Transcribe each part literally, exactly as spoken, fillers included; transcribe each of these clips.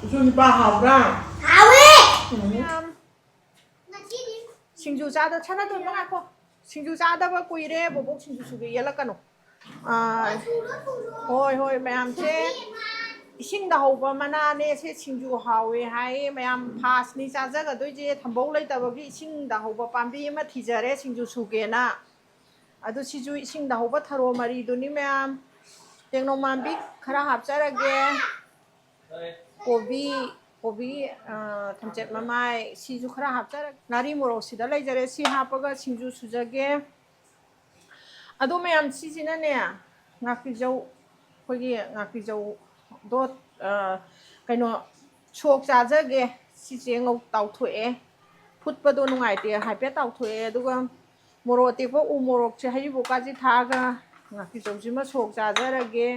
ꯏꯁꯨ ꯅꯨꯄꯥ ꯍꯥꯎꯕ꯭ꯔꯥ? ꯍꯥꯎꯋꯦ! ꯎꯝ꯫ ꯁꯤꯡꯖꯨ ꯆꯥꯗ, ꯁꯅꯥꯇꯣꯟꯕ ꯉꯥꯏꯈꯣ꯫ ꯁꯤꯡꯖꯨ ꯆꯥꯗꯕ ꯀꯨꯏꯔꯦ, ꯕꯣꯕꯣꯛ ꯁꯤꯡꯖꯨ ꯁꯨꯒꯦ ꯌꯦꯜꯂꯛꯀꯅꯨ꯫ ꯑꯥ, ꯍꯣꯏ, ꯍꯣꯏ, ꯃꯌꯥꯝꯁꯦ ꯏꯁꯤꯡꯗ ꯍꯧꯕ ꯃꯅꯥꯅꯦ꯫ ꯁꯦ ꯁꯤꯡꯖꯨ ꯍꯥꯎꯋꯦ ꯍꯥꯏꯌꯦ꯫ ꯃꯌꯥꯝ ꯐꯥꯁꯅꯤ ꯆꯥꯖꯒꯗꯣꯏꯁꯦ꯫ ꯊꯝꯕꯧ ꯂꯩꯇꯕꯒꯤ ꯏꯁꯤꯡꯗ ꯍꯧꯕ ꯄꯥꯝꯕꯤ ꯑꯃ ꯊꯤꯖꯔꯦ ꯁꯤꯡꯖꯨ ꯁꯨꯒꯦꯅ꯫ ꯑꯗꯨ ꯁꯤꯁꯨ ꯏꯁꯤꯡꯗ ꯍꯧꯕ ꯊꯔꯣ ꯃꯔꯤꯗꯨꯅꯤ ꯃꯌꯥꯝ꯫ ꯇꯦꯡꯅꯧ ꯃꯥꯟꯕꯤ ꯈꯔ ꯍꯥꯞꯆꯔꯒꯦ꯫ ꯀꯣꯕꯤ, ꯀꯣꯕꯤ, ꯑ, ꯊꯝꯆꯦꯠ ꯃꯃꯥꯏ, ꯁꯤꯁꯨ ꯈꯔ ꯍꯥꯞꯆꯔꯒꯦ꯫ ꯉꯥꯔꯤ ꯃꯣꯔꯣꯛ ꯁꯤꯗ ꯂꯩꯖꯔꯦ, ꯁꯤ ꯍꯥꯞꯄꯒ ꯁꯤꯡꯖꯨ ꯁꯨꯖꯒꯦ꯫ ꯑꯗꯣ ꯃꯌꯥꯝ ꯁꯤꯁꯤꯅꯅꯦ, ꯉꯥꯀꯤꯖꯧ, ꯑꯩꯈꯣꯏꯒꯤ ꯉꯥꯀꯤꯖꯧꯗꯣ, ꯑ, ꯀꯩꯅꯣ, ꯁꯣꯛ ꯆꯥꯖꯒꯦ꯫ ꯁꯤꯁꯦ ꯉꯧ ꯇꯥꯎꯊꯣꯛꯑꯦ꯫ ꯐꯨꯠꯄꯗꯣ ꯅꯨꯡꯉꯥꯏꯇꯦ, ꯍꯥꯏꯐꯦꯠ ꯇꯥꯎꯊꯣꯛꯑꯦ꯫ ꯑꯗꯨꯒ ꯃꯣꯔꯣꯛ ꯑꯇꯦꯛꯄ, ꯎ ꯃꯣꯔꯣꯛꯁꯦ, ꯍꯔꯤꯕꯣꯞꯀꯥꯁꯦ ꯊꯥꯛꯑꯒ ꯉꯥꯀꯤꯆꯧꯁꯤꯃ ꯁꯣꯛ ꯆꯥꯖꯔꯒꯦ꯫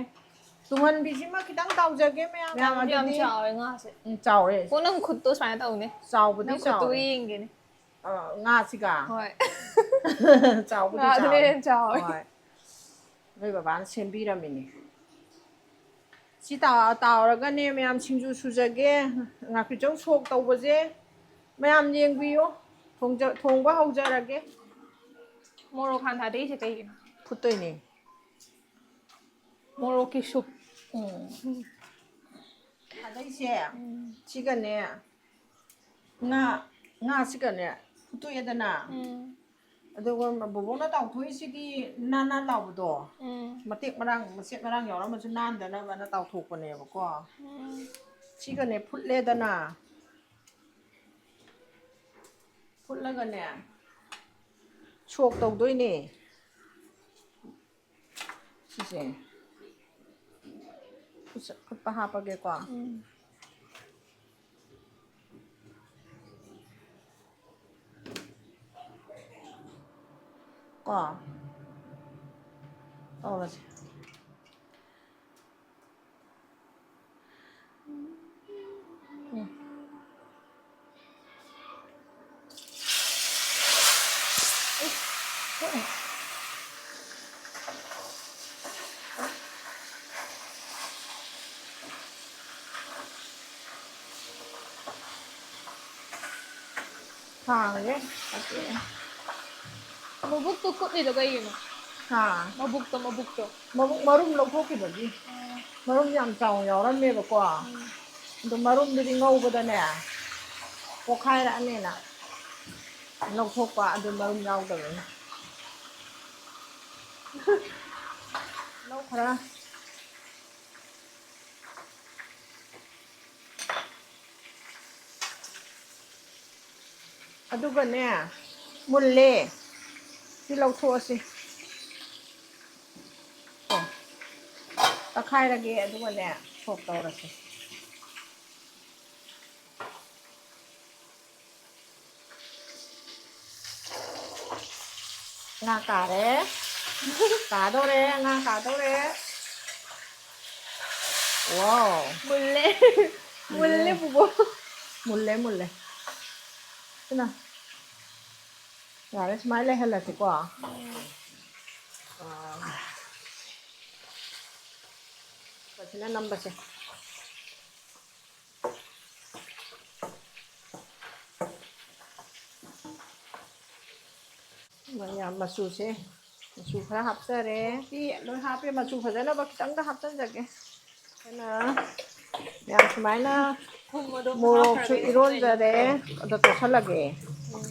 ꯇꯨꯡꯍꯟꯕꯤꯁꯤꯃ ꯈꯤꯇꯪ ꯇꯥꯎꯖꯒꯦ ꯃꯌꯥꯝ꯫ ꯌꯥꯝ, ꯃꯌꯥꯝ ꯌꯥꯝ ꯑꯗꯨꯗꯤ ꯆꯥꯎꯋꯦ ꯉꯥꯁꯦ꯫ ꯎꯝ, ꯆꯥꯎꯔꯦ꯫ ꯀꯣ ꯅꯪ ꯈꯨꯠꯇꯣ ꯁꯨꯃꯥꯏꯅ ꯇꯧꯅꯦ꯫ ꯆꯥꯎꯕꯗꯤ ꯅꯪ ꯈꯨꯠꯇꯨ ꯆꯥꯎꯔꯦ꯫ ꯌꯦꯡꯒꯦꯅꯦ꯫ ꯑ, ꯉꯥꯁꯤꯒ? ꯍꯣꯏ꯫ ꯆꯥꯎꯕꯗꯤ ꯉꯥꯗꯨꯅ ꯆꯥꯎꯔꯦ꯫ ꯍꯦꯟꯅ ꯆꯥꯎꯋꯦ꯫ ꯍꯣꯏ꯫ ꯅꯣꯏ ꯕꯕꯥꯅ ꯁꯦꯝꯕꯤꯔꯝꯃꯤꯅꯦ꯫ ꯁꯤ ꯇꯥ-, ꯇꯥꯎꯔꯒꯅꯦ ꯃꯌꯥꯝ ꯁꯤꯡꯖꯨ ꯁꯨꯖꯒꯦ꯫ ꯉꯥꯀꯤꯆꯧ ꯁꯣꯛ ꯇꯧꯕꯁꯦ ꯃꯌꯥꯝ ꯌꯦꯡꯕꯤꯌꯨ꯫ ꯊꯣꯡꯖ-, ꯊꯣꯡꯕ ꯍꯧꯖꯔꯒꯦ꯫ ꯃꯣꯔꯣꯛ ꯍꯥꯟ ꯊꯥꯗꯩꯁꯦ ꯀꯩꯒꯤꯅꯣ? ꯐꯨꯠꯇꯣꯏꯅꯦ꯫ ꯃꯣꯔꯣꯛꯀꯤ ꯁꯨꯞ꯫ ꯎꯝ꯫ ꯊꯥꯗꯩꯁꯦ ꯎꯝ꯫ ꯁꯤꯒꯅꯦ, ꯉꯥ, ꯉꯥꯁꯤꯒꯅꯦ ꯐꯨꯠꯇꯣꯛꯑꯦꯗꯅ꯫ ꯎꯝ꯫ ꯑꯗꯨꯒ ꯕꯣꯕꯣꯛꯅ ꯇꯥꯎꯊꯣꯛꯏꯁꯤꯗꯤ ꯅꯥꯟ ꯅꯥꯟ ꯂꯥꯎꯕꯗꯣ꯫ ꯎꯝ꯫ ꯃꯇꯦꯛ ꯃꯔꯥꯡ, ꯃꯆꯦꯠ ꯃꯔꯥꯡ ꯌꯥꯎꯔꯝꯃꯁꯨ ꯅꯥꯟꯗꯅꯕꯅ ꯇꯥꯎꯊꯣꯛꯄꯅꯦꯕꯀꯣ꯫ ꯎꯝ꯫ ꯁꯤꯒꯅꯦ ꯐꯨꯠꯂꯦꯗꯅ꯫ ꯐꯨꯠꯂꯒꯅꯦ ꯁꯣꯛ ꯇꯧꯗꯣꯏꯅꯦ꯫ ꯁꯤꯁꯦ ꯈꯨꯠꯁ-, ꯈꯨꯠꯄ ꯍꯥꯞꯄꯒꯦꯀꯣ꯫ ꯎꯝ꯫ ꯀꯣ꯫ ꯇꯧꯔꯁꯦ꯫ ꯎꯝ꯫ ꯊꯥꯡꯁꯦ ꯀꯛꯊꯠꯂꯦ꯫ ꯃꯕꯨꯛꯇꯣ ꯀꯨꯠꯂꯤꯗꯣ ꯀꯩꯒꯤꯅꯣ? ꯍꯥ? ꯃꯕꯨꯛꯇꯣ, ꯃꯕꯨꯛꯇꯣ꯫ ꯃꯕꯨꯛ ꯃꯔꯨꯝ ꯂꯧꯊꯣꯛꯈꯤꯕꯒꯤ꯫ ꯃꯔꯨꯝ ꯌꯥꯝ ꯆꯥꯎꯅ ꯌꯥꯎꯔꯝꯃꯦꯕꯀꯣ꯫ ꯎꯝ꯫ ꯑꯗꯣ ꯃꯔꯨꯝꯗꯨꯗꯤ ꯉꯧꯕꯗꯅꯦ ꯄꯣꯛꯈꯥꯏꯔꯛꯑꯅꯦꯅ ꯂꯧꯊꯣꯛꯄ, ꯑꯗꯨ ꯃꯔꯨꯝ ꯌꯥꯎꯗꯕꯅꯤ꯫ ꯂꯧ ꯈꯔ꯫ ꯑꯗꯨꯒꯅꯦ, ꯃꯨꯜꯂꯦ꯫ ꯁꯤ ꯂꯧꯊꯣꯛꯑꯁꯤ꯫ ꯀꯣ꯫ ꯇꯛꯈꯥꯏꯔꯒꯦ, ꯑꯗꯨꯒꯅꯦ, ꯁꯣꯛ ꯇꯧꯔꯁꯤ꯫ ꯉꯥ ꯀꯥꯔꯦ꯫ ꯀꯥꯗꯧꯔꯦ, ꯉꯥ ꯀꯥꯗꯧꯔꯦ꯫ ꯋꯥꯎ꯫ ꯃꯨꯜꯂꯦ꯫ ꯃꯨꯜꯂꯦ꯫ ꯃꯨꯜꯂꯦ, ꯄꯨꯄꯨ꯫ ꯃꯨꯜꯂꯦ, ꯃꯨꯜꯂꯦ꯫ ꯁꯤꯅ꯫ ꯌꯥꯔꯦ, ꯁꯨꯃꯥꯏꯅ ꯂꯩꯍꯜꯂꯁꯤꯀꯣ꯫ ꯎꯝ꯫ ꯑꯥ꯫ ꯐꯖꯅ ꯅꯝꯕꯁꯦ꯫ ꯃꯌꯥꯝ ꯃꯆꯨꯁꯦ, ꯃꯆꯨ ꯈꯔ ꯍꯥꯞꯆꯔꯦ꯫ ꯁꯤ ꯂꯣꯏ ꯍꯥꯞꯄꯦ, ꯃꯆꯨ ꯐꯖꯅꯕ ꯈꯤꯇꯪꯒ ꯍꯥꯞꯆꯟꯖꯒꯦ꯫ ꯑꯗꯨꯅ ꯃꯌꯥꯝ ꯁꯨꯃꯥꯏꯅ ꯊꯨꯝ ꯑꯗꯨꯝ ꯃꯣꯔꯣꯛꯁꯨ ꯍꯥꯞꯈ꯭ꯔꯒꯦ꯫ ꯏꯔꯣꯟꯖꯔꯦ, ꯑꯗꯣ ꯇꯣꯠꯁꯜꯂꯒꯦ꯫ ꯎꯝ꯫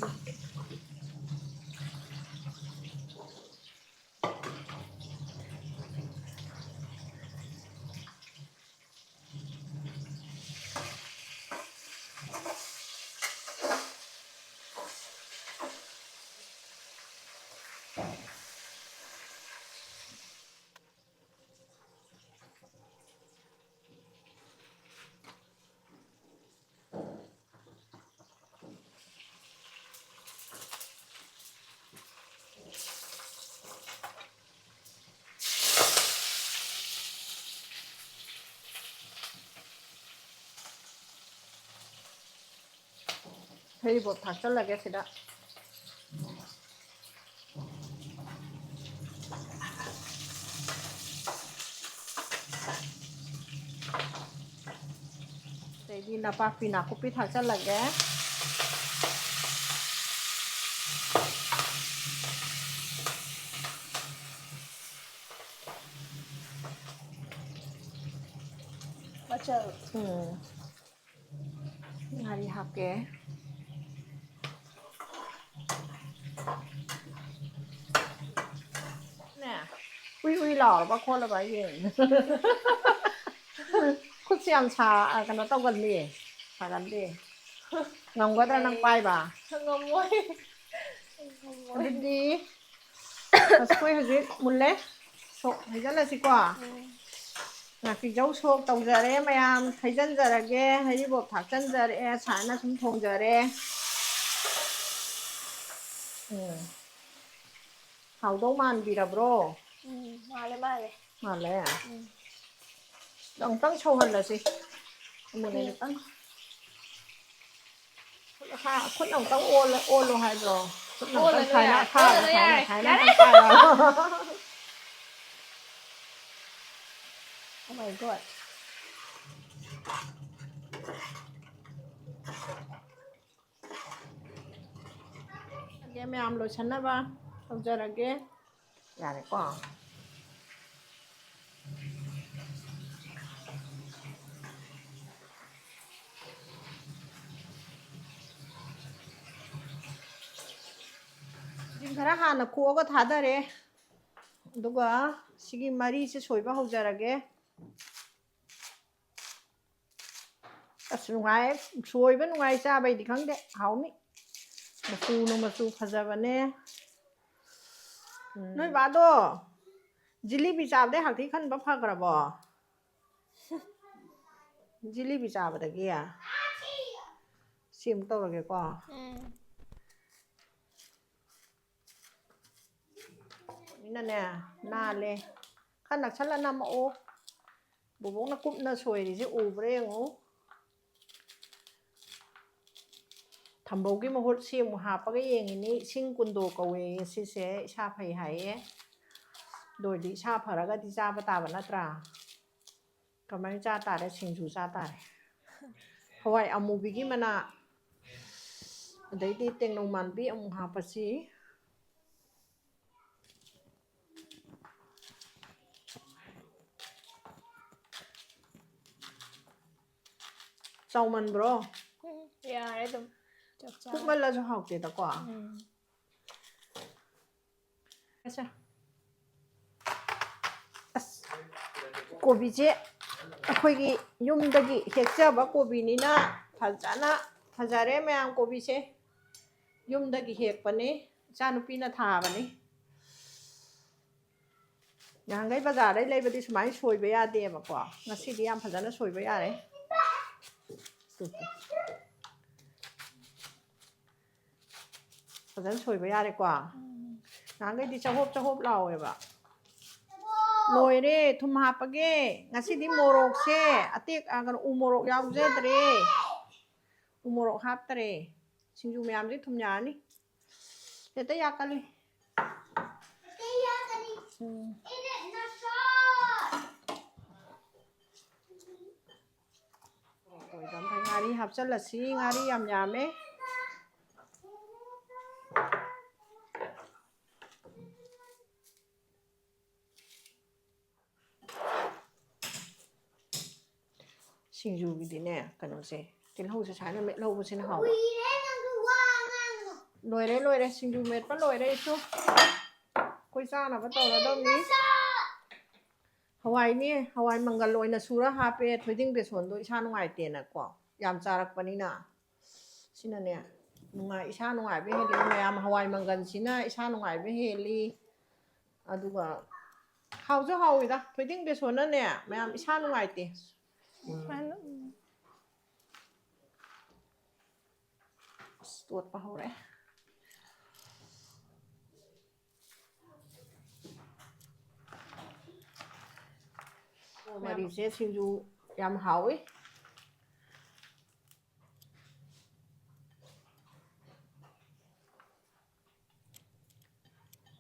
ꯍꯩꯔꯤꯕꯣꯞ ꯊꯥꯛꯆꯜꯂꯒꯦ ꯁꯤꯗ꯫ ꯑꯗꯩꯗꯤ ꯅꯄꯥꯛꯄꯤ ꯅꯥꯀꯨꯞꯄꯤ ꯊꯥꯛꯆꯜꯂꯒꯦ꯫ ꯎꯝ꯫ ꯉꯥꯔꯤ ꯍꯥꯞꯀꯦ꯫ ꯅꯦ, ꯎꯏ ꯎꯏ ꯂꯥꯎꯔꯕ ꯈꯣꯠꯂꯕ ꯌꯦꯡꯉꯤ꯫ ꯈꯨꯠꯁꯦ ꯌꯥꯝ ꯁꯥ-, ꯀꯩꯅꯣ ꯇꯧꯒꯜꯂꯤ, ꯁꯥꯒꯜꯂꯤ꯫ ꯉꯝꯒꯗ꯭ꯔꯥ ꯅꯪ ꯄꯥꯏꯕ? ꯉꯝꯃꯣꯏ꯫ ꯉꯝꯃꯣꯏ꯫ ꯑꯗꯨꯗꯤ ꯑꯁ, ꯑꯩꯈꯣꯏ ꯍꯧꯖꯤꯛ ꯃꯨꯜꯂꯦ꯫ ꯁꯣꯛ ꯍꯩꯖꯤꯜꯂꯁꯤꯀꯣ꯫ ꯎꯝ꯫ ꯉꯥꯀꯤꯖꯧ ꯁꯣꯛ ꯇꯧꯖꯔꯦ ꯃꯌꯥꯝ꯫ ꯍꯩꯖꯤꯟꯖꯔꯒꯦ꯫ ꯍꯩꯔꯤꯕꯣꯞ ꯊꯥꯛꯆꯟꯖꯔꯦ꯫ ꯁꯥꯏꯅ ꯁꯨꯝ ꯊꯣꯡꯖꯔꯦ꯫ ꯎꯝ꯫ ꯍꯥꯎꯗꯧ ꯃꯥꯟꯕꯤꯔꯕ꯭ꯔꯣ? ꯎꯝ, ꯃꯥꯜꯂꯦ, ꯃꯥꯜꯂꯦ꯫ ꯃꯥꯜꯂꯦ? ꯎꯝ꯫ ꯑꯃꯨꯛꯇꯪ ꯁꯧꯍꯜꯂꯁꯤ꯫ ꯑꯃꯨꯛꯅꯦ ꯎꯝ꯫ ꯈꯤꯇꯪ꯫ ꯈꯨꯠ ꯑꯃꯨꯛꯇꯪ ꯑꯣꯜꯂ-, ꯑꯣꯜꯂꯣ ꯍꯥꯏꯕ꯭ꯔꯣ? ꯈꯨꯠ ꯑꯃꯨꯛꯇꯪ ꯑꯣꯜꯂꯅꯨ ꯁꯥꯏꯅ ꯌꯥꯔꯦ, ꯑꯈꯥꯕ ꯑꯣꯜꯂꯅꯨ ꯁꯥꯏꯅ ꯌꯥꯔꯦ, ꯑꯝꯇꯪ ꯌꯥꯔꯦ꯫ ꯄꯥꯏꯔꯣ꯫ Oh my God. ꯑꯗꯩ ꯃꯌꯥꯝ ꯂꯣꯏꯁꯟꯅꯕ ꯇꯧꯖꯔꯒꯦ꯫ ꯌꯥꯔꯦꯀꯣ꯫ ꯁꯤꯡ ꯈꯔ ꯍꯥꯟꯅ ꯈꯣꯛꯑꯒ ꯊꯥꯗꯔꯦ꯫ ꯑꯗꯨꯒ ꯁꯤꯒꯤ ꯃꯔꯤꯁꯦ ꯁꯣꯏꯕ ꯍꯧꯖꯔꯒꯦ꯫ ꯑꯁ, ꯅꯨꯡꯉꯥꯏ꯫ ꯁꯣꯏꯕ ꯅꯨꯡꯉꯥꯏ, ꯆꯥꯕꯩꯗꯤ ꯈꯪꯗꯦ꯫ ꯍꯥꯎꯅꯤ꯫ ꯃꯆꯨꯅ ꯃꯆꯨ ꯐꯖꯕꯅꯦ꯫ ꯎꯝ꯫ ꯅꯣꯏ ꯕꯥꯗꯣ ꯖꯤꯂꯤꯕꯤ ꯆꯥꯕꯗꯩ ꯍꯛꯊꯤ ꯈꯟꯕ ꯐꯈ꯭ꯔꯕꯣ? ꯖꯤꯂꯤꯕꯤ ꯆꯥꯕꯗꯒꯤ? ꯁꯤ ꯑꯃꯨꯛ ꯇꯧꯔꯒꯦꯀꯣ꯫ ꯎꯝ꯫ ꯃꯤꯅꯅꯦ, ꯅꯥꯜꯂꯦ꯫ ꯈꯔ ꯅꯛꯁꯜꯂ ꯅꯝꯃꯛꯑꯣ꯫ ꯕꯣꯕꯣꯛꯅ ꯀꯨꯞꯅ ꯁꯣꯏꯔꯤꯁꯦ ꯎꯕ꯭ꯔꯥ ꯌꯦꯡꯉꯨ꯫ ꯊꯝꯕꯧꯒꯤ ꯃꯍꯨꯠ ꯁꯤ ꯑꯃꯨꯛ ꯍꯥꯞꯄꯒ ꯌꯦꯡꯉꯤꯅꯤ꯫ ꯏꯁꯤꯡ ꯀꯨꯟꯗꯣ ꯀꯧꯋꯦꯌꯦ ꯁꯤꯁꯦ, ꯏꯁꯥ ꯐꯩ ꯍꯥꯏꯌꯦ꯫ ꯑꯗꯨ ꯑꯣꯏꯔꯗꯤ ꯏꯁꯥ ꯐꯔꯒꯗꯤ ꯆꯥꯕ ꯇꯥꯕ ꯅꯠꯇ꯭ꯔꯥ? ꯀꯃꯥꯏꯅ ꯆꯥ ꯇꯥꯔꯦ? ꯁꯤꯡꯖꯨ ꯆꯥ ꯇꯥꯔꯦ꯫ ꯍꯋꯥꯏ ꯑꯃꯨꯕꯤꯒꯤ ꯃꯅꯥ, ꯑꯗꯩꯗꯤ ꯇꯦꯡꯅꯧ ꯃꯥꯟꯕꯤ ꯑꯃꯨꯛ ꯍꯥꯞꯄꯁꯤ꯫ ꯆꯥꯎꯃꯟꯕ꯭ꯔꯣ? ꯌꯥꯔꯦ ꯑꯗꯨꯝ꯫ ꯆꯞ ꯆꯥꯔꯦ꯫ ꯄꯤꯛꯃꯜꯂꯁꯨ ꯍꯥꯎꯇꯦꯗꯀꯣ꯫ ꯎꯝ꯫ ꯑꯁꯦ꯫ ꯑꯁ, ꯀꯣꯕꯤꯁꯦ ꯑꯩꯈꯣꯏꯒꯤ ꯌꯨꯝꯗꯒꯤ ꯍꯦꯛꯆꯕ ꯀꯣꯕꯤꯅꯤꯅ ꯐꯖꯅ ꯐꯖꯔꯦ ꯃꯌꯥꯝ꯫ ꯀꯣꯕꯤꯁꯦ ꯌꯨꯝꯗꯒꯤ ꯍꯦꯛꯄꯅꯤ, ꯏꯆꯥꯅꯨꯄꯤꯅ ꯊꯥꯕꯅꯤ꯫ ꯅꯍꯥꯟꯈꯩ ꯕꯖꯥꯔꯗꯩ ꯂꯩꯕꯗꯤ ꯁꯨꯃꯥꯏꯅ ꯁꯣꯏꯕ ꯌꯥꯗꯦꯕꯀꯣ, ꯉꯁꯤꯗꯤ ꯌꯥꯝ ꯐꯖꯅ ꯁꯣꯏꯕ ꯌꯥꯔꯦ꯫ ꯐꯖꯅ ꯁꯣꯏꯕ ꯌꯥꯔꯦꯀꯣ꯫ ꯅꯍꯥꯟꯈꯩꯗꯤ ꯆꯍꯣꯞ ꯆꯍꯣꯞ ꯂꯥꯎꯋꯦꯕ꯫ ꯂꯣꯏꯔꯦ, ꯊꯨꯝ ꯍꯥꯞꯄꯒꯦ꯫ ꯉꯁꯤꯗꯤ ꯃꯣꯔꯣꯛꯁꯦ ꯑꯇꯦꯛ-, ꯑ, ꯀꯩꯅꯣ, ꯎ ꯃꯣꯔꯣꯛ ꯌꯥꯎꯖꯗ꯭ꯔꯦ꯫ ꯎ ꯃꯣꯔꯣꯛ ꯍꯥꯞꯇꯔꯦ꯫ ꯁꯤꯡꯖꯨ ꯃꯌꯥꯝꯁꯦ ꯊꯨꯝ ꯌꯥꯅꯤ꯫ ꯍꯦꯛꯇ ꯌꯥꯛꯀꯜꯂꯤ꯫ ꯎꯝ꯫ ꯉꯥꯔꯤ ꯍꯥꯞꯆꯜꯂꯁꯤ꯫ ꯉꯥꯔꯤ ꯌꯥꯝ ꯌꯥꯝꯃꯦ꯫ ꯁꯤꯡꯖꯨꯒꯤꯗꯤꯅꯦ, ꯀꯩꯅꯣꯁꯦ, ꯇꯤꯜꯍꯧꯁꯦ ꯁꯨꯃꯥꯏꯅ ꯃꯦꯠꯍꯧꯕꯁꯤꯅ ꯍꯥꯎꯕ꯫ ꯀꯨꯏꯔꯦ ꯅꯪꯁꯨ ꯋꯥ ꯉꯥꯡꯉꯣ꯫ ꯂꯣꯏꯔꯦ, ꯂꯣꯏꯔꯦ, ꯁꯤꯡꯖꯨ ꯃꯦꯠꯄ ꯂꯣꯏꯔꯦ ꯑꯩꯁꯨ꯫ ꯑꯩꯈꯣꯏ ꯆꯥꯅꯕ ꯇꯧꯔꯗꯧꯅꯤ꯫ ꯍꯋꯥꯏꯅꯦ, ꯍꯋꯥꯏ ꯃꯪꯒꯜ ꯑꯣꯏꯅ ꯁꯨꯔ ꯍꯥꯞꯄꯦ꯫ ꯊꯣꯏꯗꯤꯡ ꯕꯦꯁꯣꯟꯗꯣ ꯏꯁꯥ ꯅꯨꯡꯉꯥꯏꯇꯦꯅꯀꯣ, ꯌꯥꯝ ꯆꯥꯔꯛꯄꯅꯤꯅ꯫ ꯁꯤꯅꯅꯦ, ꯅꯨꯡꯉꯥꯏ, ꯏꯁꯥ ꯅꯨꯡꯉꯥꯏꯕ ꯍꯦꯜꯂꯤ꯫ ꯃꯌꯥꯝ ꯍꯋꯥꯏ ꯃꯪꯒꯜꯁꯤꯅ ꯏꯁꯥ ꯅꯨꯡꯉꯥꯏꯕ ꯍꯦꯜꯂꯤ꯫ ꯑꯗꯨꯒ ꯍꯥꯎꯁꯨ ꯍꯥꯎꯋꯤꯗ꯫ ꯊꯣꯏꯗꯤꯡ ꯕꯦꯁꯣꯟꯅꯅꯦ, ꯃꯌꯥꯝ ꯏꯁꯥ ꯅꯨꯡꯉꯥꯏꯇꯦ꯫ ꯁꯨꯃꯥꯏꯅ, ꯎꯝ꯫ ꯑꯁ, ꯇꯣꯠꯄ ꯍꯧꯔꯛꯑꯦ꯫ ꯃꯔꯤꯁꯦ ꯁꯤꯡꯖꯨ ꯌꯥꯝ ꯍꯥꯎꯋꯤ꯫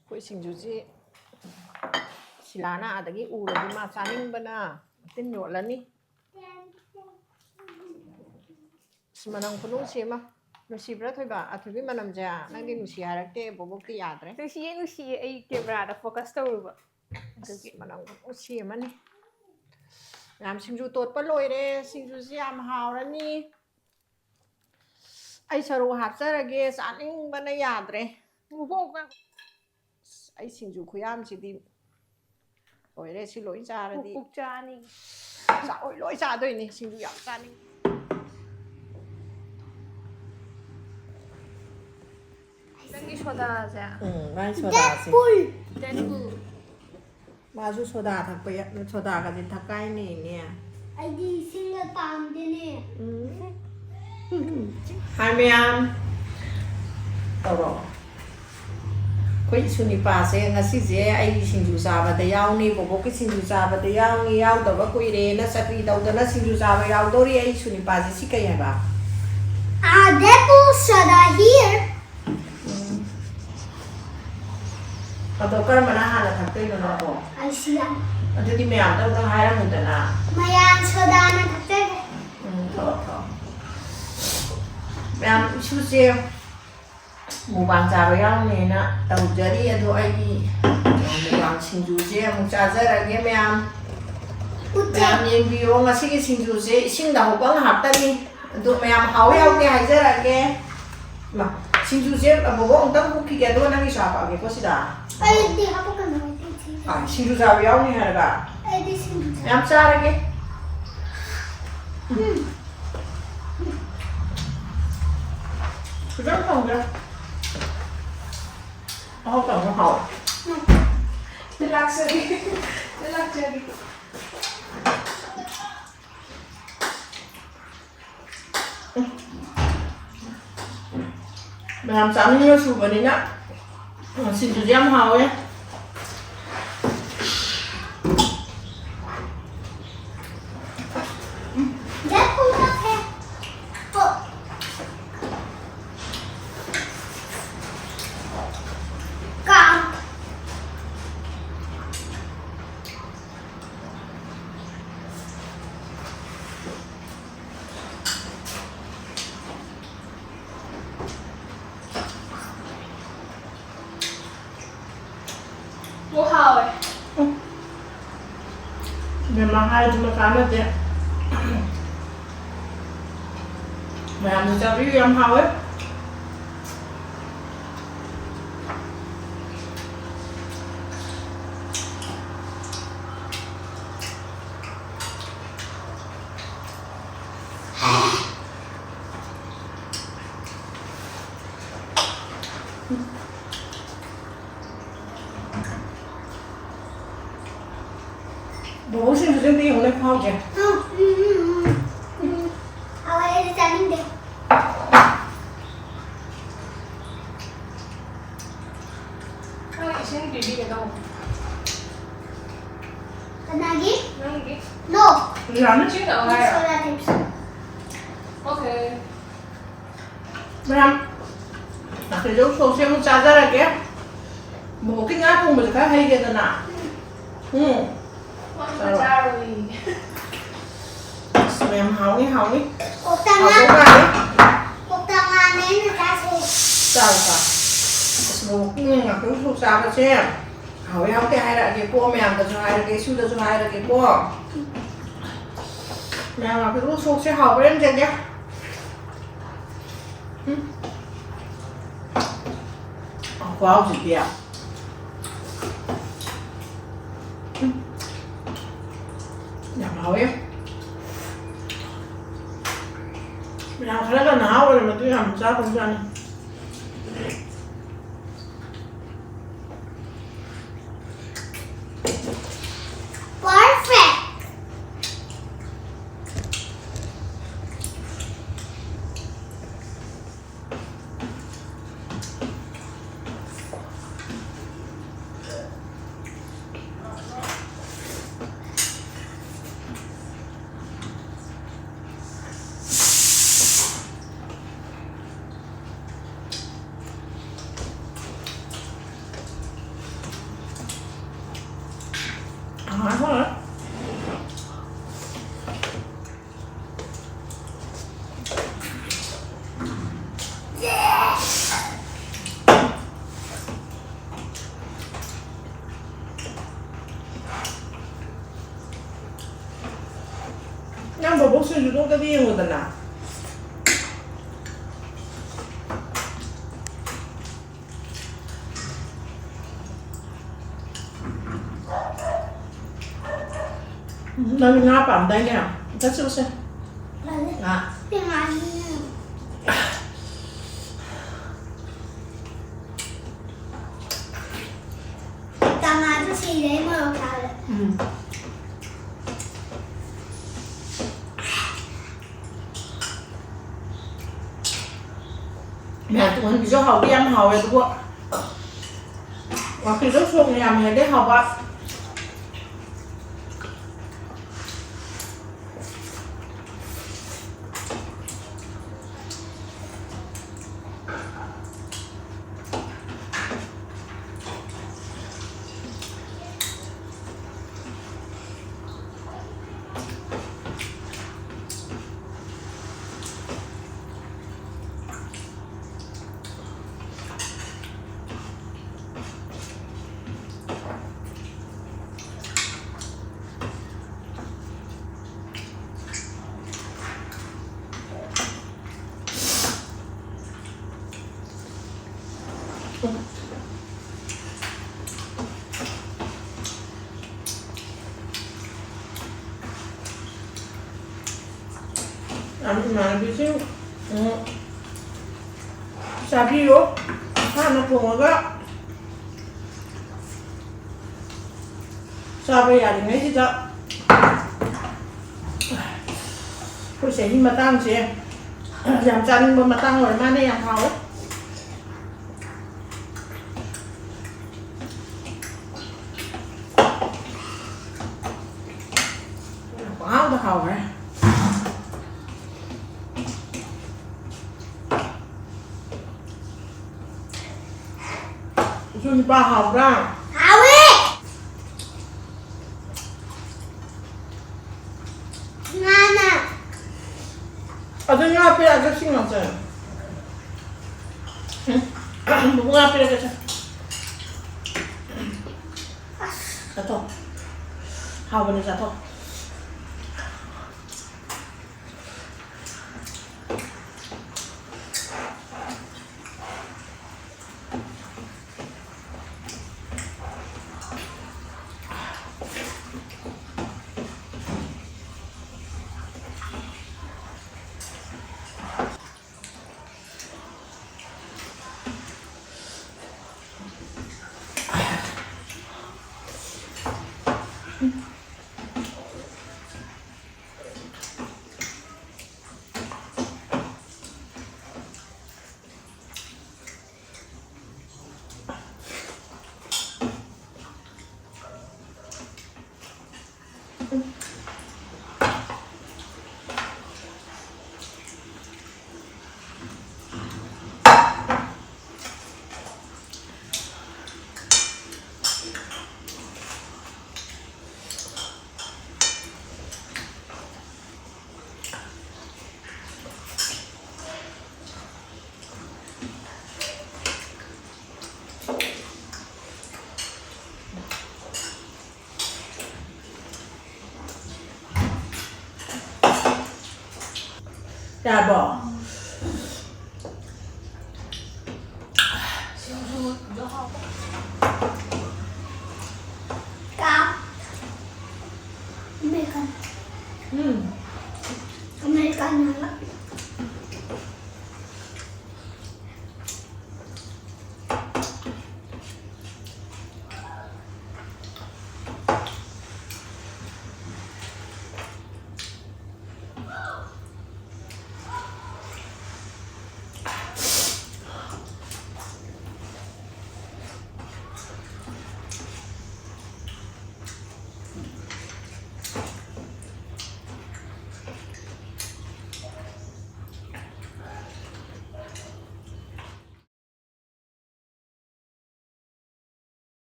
ꯑꯩꯈꯣꯏ ꯁꯤꯡꯖꯨꯁꯤ ꯁꯤꯂꯥꯅ ꯑꯥꯗꯒꯤ ꯎꯔꯗꯤ ꯃꯥ ꯆꯥꯅꯤꯡꯕꯅ ꯃꯇꯤꯟ ꯌꯣꯠꯂꯅꯤ꯫ ꯑꯁ, ꯃꯅꯝ ꯈꯨꯅꯨꯡꯁꯤ ꯑꯃ꯫ ꯅꯨꯡꯁꯤꯕ꯭ꯔꯥ, ꯊꯣꯏꯕ? ꯑꯊꯣꯏꯕꯤ ꯃꯅꯝꯁꯦ ꯅꯪꯗꯤ ꯅꯨꯡꯁꯤ ꯍꯥꯏꯔꯛꯇꯦ, ꯕꯣꯕꯣꯛꯇꯤ ꯌꯥꯗ꯭ꯔꯦ꯫ ꯅꯨꯡꯁꯤꯌꯦ, ꯅꯨꯡꯁꯤꯌꯦ꯫ ꯑꯩ camera ꯗ focus ꯇꯧꯔꯨꯕ꯫ ꯑꯁ, ꯃꯅꯝ ꯈꯨꯅꯨꯡꯁꯤ ꯑꯃꯅꯤ꯫ ꯃꯌꯥꯝ, ꯁꯤꯡꯖꯨ ꯇꯣꯠꯄ ꯂꯣꯏꯔꯦ꯫ ꯁꯤꯡꯖꯨꯁꯤ ꯌꯥꯝ ꯍꯥꯎꯔꯅꯤ꯫ ꯑꯩ ꯁꯔꯨꯛ ꯍꯥꯞꯆꯔꯒꯦ, ꯆꯥꯅꯤꯡꯕꯅ ꯌꯥꯗ꯭ꯔꯦ꯫ ꯉꯥꯏꯈꯣ, ꯉꯥꯏꯈꯣ꯫ ꯑꯁ, ꯑꯩ ꯁꯤꯡꯖꯨ ꯈꯨꯌꯥꯝꯁꯤꯗꯤ ꯂꯣꯏꯔꯦ꯫ ꯁꯤ ꯂꯣꯏ ꯆꯥꯔꯗꯤ ꯄꯨꯛ ꯆꯥꯅꯤ꯫ ꯆꯥ-, ꯂꯣꯏ ꯆꯥꯗꯣꯏꯅꯤ꯫ ꯁꯤꯡꯖꯨ ꯌꯥꯝ ꯆꯥꯅꯤꯡꯉꯤ꯫ ꯅꯪꯒꯤ ꯁꯣꯗꯥꯁꯦ꯫ ꯎꯝ, ꯃꯥꯏ ꯁꯣꯗꯥꯁꯦ꯫ Deadpool꯫ Deadpool꯫ ꯃꯥꯁꯨ ꯁꯣꯗꯥ ꯊꯛꯄ ꯌꯥ-, ꯁꯣꯗꯥꯒꯁꯦ ꯊꯛꯀꯥꯏꯅꯦꯅꯦ꯫ ꯑꯩꯗꯤ ꯏꯁꯤꯡꯒ ꯄꯥꯝꯗꯦꯅꯦ꯫ ꯎꯝ꯫ ꯍꯥꯏ ꯃꯌꯥꯝ꯫ ꯇꯧꯔꯣ꯫ ꯑꯩꯈꯣꯏ ꯏꯁꯨ ꯅꯤꯄꯥꯁꯦ ꯉꯁꯤꯁꯦ ꯑꯩꯒꯤ ꯁꯤꯡꯖꯨ ꯆꯥꯕꯗ ꯌꯥꯎꯅꯤ, ꯕꯣꯕꯣꯛꯀꯤ ꯁꯤꯡꯖꯨ ꯆꯥꯕꯗ ꯌꯥꯎꯅꯤ, ꯌꯥꯎꯗꯕ ꯀꯨꯏꯔꯦꯅ ꯆꯀ꯭ꯔꯤ ꯇꯧꯗꯅ ꯁꯤꯡꯖꯨ ꯆꯥꯕ ꯌꯥꯎꯗꯧꯔꯤ꯫ ꯑꯩ ꯏꯁꯨ ꯅꯤꯄꯥꯁꯦ ꯁꯤ ꯀꯩ ꯍꯥꯏꯕ? Ah, that was soda here. ꯎꯝ꯫ ꯑꯗꯣ ꯀꯔꯝꯕꯅ ꯍꯥꯟꯅ ꯊꯛꯇꯣꯏꯅꯣ ꯅꯪꯕꯣ? ꯑꯩꯁꯤꯅ꯫ ꯑꯗꯨꯗꯤ ꯃꯌꯥꯝꯗ ꯑꯝꯇꯪ ꯍꯥꯏꯔꯝꯃꯨꯗꯅ꯫ ꯃꯌꯥꯝ ꯁꯣꯗꯥꯅ ꯊꯛꯆꯒꯦ꯫ ꯎꯝ, ꯊꯛꯑꯣ, ꯊꯛꯑꯣ꯫ ꯃꯌꯥꯝ ꯏꯁꯨꯁꯦ ꯃꯨꯛꯕꯥꯡ ꯆꯥꯕ ꯌꯥꯎꯅꯦꯅ ꯇꯧꯖꯔꯤ꯫ ꯑꯗꯣ ꯑꯩꯒꯤ ꯃꯨꯛꯕꯥꯡ ꯁꯤꯡꯖꯨꯁꯦ ꯑꯃꯨꯛ ꯆꯥꯖꯔꯒꯦ ꯃꯌꯥꯝ꯫ ꯎꯠꯇꯦ꯫ ꯃꯌꯥꯝ ꯌꯦꯡꯕꯤꯌꯣ, ꯉꯁꯤꯒꯤ ꯁꯤꯡꯖꯨꯁꯦ ꯏꯁꯤꯡꯗ ꯍꯧꯕ ꯉꯥꯛꯇꯅꯤ꯫ ꯑꯗꯣ ꯃꯌꯥꯝ ꯍꯥꯎꯏ ꯍꯥꯎꯇꯦ ꯍꯥꯏꯖꯔꯛꯑꯒꯦ꯫ ꯏꯃꯥ, ꯁꯤꯡꯖꯨꯁꯦ ꯕꯣꯕꯣꯛ ꯑꯃꯨꯛꯇꯪ ꯍꯨꯛꯈꯤꯒꯦ, ꯑꯗꯨꯒ ꯅꯪꯒꯤꯁꯨ ꯍꯥꯞꯄꯛꯑꯒꯦꯀꯣ ꯁꯤꯗ꯫ ꯑꯩꯗꯤ ꯍꯥꯞꯄꯛꯀꯅꯨ, ꯑꯩꯗꯤ ꯁꯤꯡꯖꯨ꯫ ꯑ, ꯁꯤꯡꯖꯨ ꯆꯥꯕ ꯌꯥꯎꯅꯤ ꯍꯥꯏꯔꯒ꯫ ꯑꯩꯗꯤ ꯁꯤꯡꯖꯨ ꯆꯥ- ꯌꯥꯝ ꯆꯥꯔꯒꯦ꯫ ꯎꯝ꯫ ꯐꯖꯅ ꯊꯣꯡꯕꯤꯔꯣ꯫ ꯑꯍꯥꯎ ꯇꯧꯔꯒ ꯍꯥꯎꯋꯦ꯫ ꯎꯝ꯫ ꯂꯥꯛꯆꯒꯦ꯫ ꯂꯥꯛꯆꯒꯦ꯫ ꯃꯌꯥꯝ ꯆꯥꯃꯤꯟꯅ ꯁꯨꯕꯅꯤꯅ ꯁꯤꯡꯖꯨꯁꯦ ꯌꯥꯝ ꯍꯥꯎꯋꯦ꯫ ꯃꯍꯥꯏꯗꯨꯅ ꯀꯥꯟꯅꯗꯦ꯫ ꯃꯌꯥꯝꯁꯨ ꯆꯥꯕꯤꯌꯨ, ꯌꯥꯝ ꯍꯥꯎꯋꯦ꯫ ꯕꯣꯕꯣꯛꯁꯤꯡꯁꯨ ꯑꯝꯇ ꯌꯦꯡꯉꯨꯅꯦ, ꯐꯥꯎꯗ꯭ꯔꯦ꯫ ꯎꯝ, ꯎꯝ, ꯎꯝ, ꯎꯝ, ꯎꯝ꯫ ꯍꯥꯎꯋꯦ, ꯑꯩꯗꯤ ꯆꯥꯅꯤꯡꯗꯦ꯫ ꯅꯪ ꯏꯁꯤꯡ ꯄꯤꯕꯤꯒꯦ ꯇꯧꯕ꯫ ꯀꯅꯥꯒꯤ? ꯅꯪꯒꯤ꯫ No꯫ ꯌꯥꯅꯤ꯫ ꯏꯁꯤꯡ ꯊꯛꯑꯣ ꯍꯥꯏꯔꯣ? Soda tips꯫ Okay꯫ ꯃꯌꯥꯝ, ꯉꯥꯀꯤꯖꯧ ꯁꯣꯛꯁꯦ ꯑꯃꯨꯛ ꯆꯥꯖꯔꯒꯦ꯫ ꯕꯣꯕꯣꯛꯀꯤ ꯉꯥ ꯊꯣꯡꯕꯁꯦ ꯈꯔ ꯍꯩꯒꯦꯗꯅ꯫ ꯎꯝ꯫ ꯃꯥ ꯆꯥꯔꯣꯏ꯫ ꯑꯁ, ꯃꯌꯥꯝ ꯍꯥꯎꯅꯤ, ꯍꯥꯎꯅꯤ꯫ ꯀꯣꯛꯇ ꯉꯥ-, ꯍꯥꯎꯗꯧ ꯃꯥꯜꯂꯤ꯫ ꯀꯣꯛꯇ ꯉꯥꯅꯦ ꯑꯩꯅ ꯆꯥꯁꯦ꯫ ꯆꯥꯔꯣ, ꯆꯥꯔꯣ꯫ ꯑꯁ, ꯕꯣꯕꯣꯛꯀꯤ ꯉꯥꯀꯤꯖꯧ ꯁꯣꯛ ꯆꯥꯕꯁꯦ ꯍꯥꯎꯋꯦ ꯍꯥꯎꯇꯦ ꯍꯥꯏꯔꯛꯑꯒꯦꯀꯣ, ꯃꯌꯥꯝꯗꯁꯨ ꯍꯥꯏꯔꯒꯦ, ꯏꯁꯨꯗꯁꯨ ꯍꯥꯏꯔꯒꯦꯀꯣ꯫ ꯃꯌꯥꯝ ꯉꯥꯀꯤꯖꯧ ꯁꯣꯛꯁꯦ ꯍꯥꯎꯕ꯭ꯔꯥ ꯌꯦꯡꯖꯒꯦ꯫ ꯎꯝ꯫ ꯈꯨꯍꯥꯎꯁꯤꯗꯤ꯫ ꯎꯝ꯫ ꯌꯥꯝ ꯍꯥꯎꯋꯦ꯫ ꯃꯌꯥꯝ ꯈꯔꯒ ꯅꯍꯥ ꯑꯣꯏꯔꯝꯃꯗꯤ ꯌꯥꯝ ꯆꯥꯗꯧꯖꯥꯠꯅꯤ꯫ Perfect. ꯌꯦꯡꯉꯨꯗꯅ꯫ ꯅꯪ ꯉꯥ ꯄꯥꯝꯗꯥꯏꯅꯦ? ꯆꯠꯁꯤ, ꯆꯠꯁꯤ꯫ ꯉꯥ꯫ ꯇꯃꯥꯗꯨ ꯁꯤꯔꯦ, ꯃꯣꯔꯣꯛ ꯁꯥꯕꯗ꯫ ꯎꯝ꯫ ꯃꯌꯥꯝ ꯇꯨꯡꯍꯟꯕꯤꯁꯨ ꯍꯥꯎꯗꯤ ꯌꯥꯝ ꯍꯥꯎꯋꯦ, ꯑꯗꯨꯕꯨ ꯋꯥꯀꯤꯜꯗꯣ ꯁꯣꯛꯅ ꯌꯥꯝ ꯍꯦꯜꯂꯦ ꯍꯥꯎꯕ꯫ ꯌꯥꯝ ꯏꯃꯥꯟꯅꯕꯤꯁꯤꯡ, ꯎꯝ, ꯆꯥꯕꯤꯌꯨ꯫ ꯏꯁꯥꯅ ꯊꯣꯡꯉꯒ ꯆꯥꯕ ꯌꯥꯔꯤꯉꯩꯁꯤꯗ꯫ ꯑꯩꯈꯣꯏ ꯆꯍꯤ ꯃꯇꯥꯡꯁꯦ ꯌꯥꯝ ꯆꯥꯅꯤꯡꯕ ꯃꯇꯥꯡ ꯑꯣꯏꯔ ꯃꯥꯅꯦ, ꯌꯥꯝ ꯍꯥꯎꯋꯦ꯫ ꯄꯪꯍꯥꯎꯗ ꯍꯥꯎꯈ꯭ꯔꯦ꯫ ꯏꯁꯨ ꯅꯨꯄꯥ ꯍꯥꯎꯕ꯭ꯔꯥ? ꯍꯥꯎꯋꯦ! ꯉꯥꯅ꯫ ꯑꯗꯨ ꯉꯥ ꯄꯤꯔꯛꯑꯒ ꯁꯤ ꯉꯥꯁꯦ꯫ ꯎꯝ꯫ ꯉꯥ ꯄꯤꯔꯛꯑꯒ ꯆꯥ-, ꯆꯥꯊꯣꯛ꯫ ꯍꯥꯎꯕꯅꯦ, ꯆꯥꯊꯣꯛ꯫ ꯌꯥꯔꯕꯣ? ꯎꯝ꯫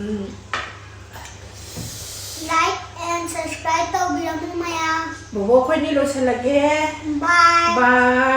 ꯎꯝ꯫ Like and subscribe ꯇꯧꯕꯤꯔꯝꯃꯨ ꯃꯌꯥꯝ꯫ ꯕꯣꯕꯣ, ꯑꯩꯈꯣꯏꯅꯤ ꯂꯣꯏꯁꯤꯜꯂꯒꯦ꯫ Bye꯫ Bye꯫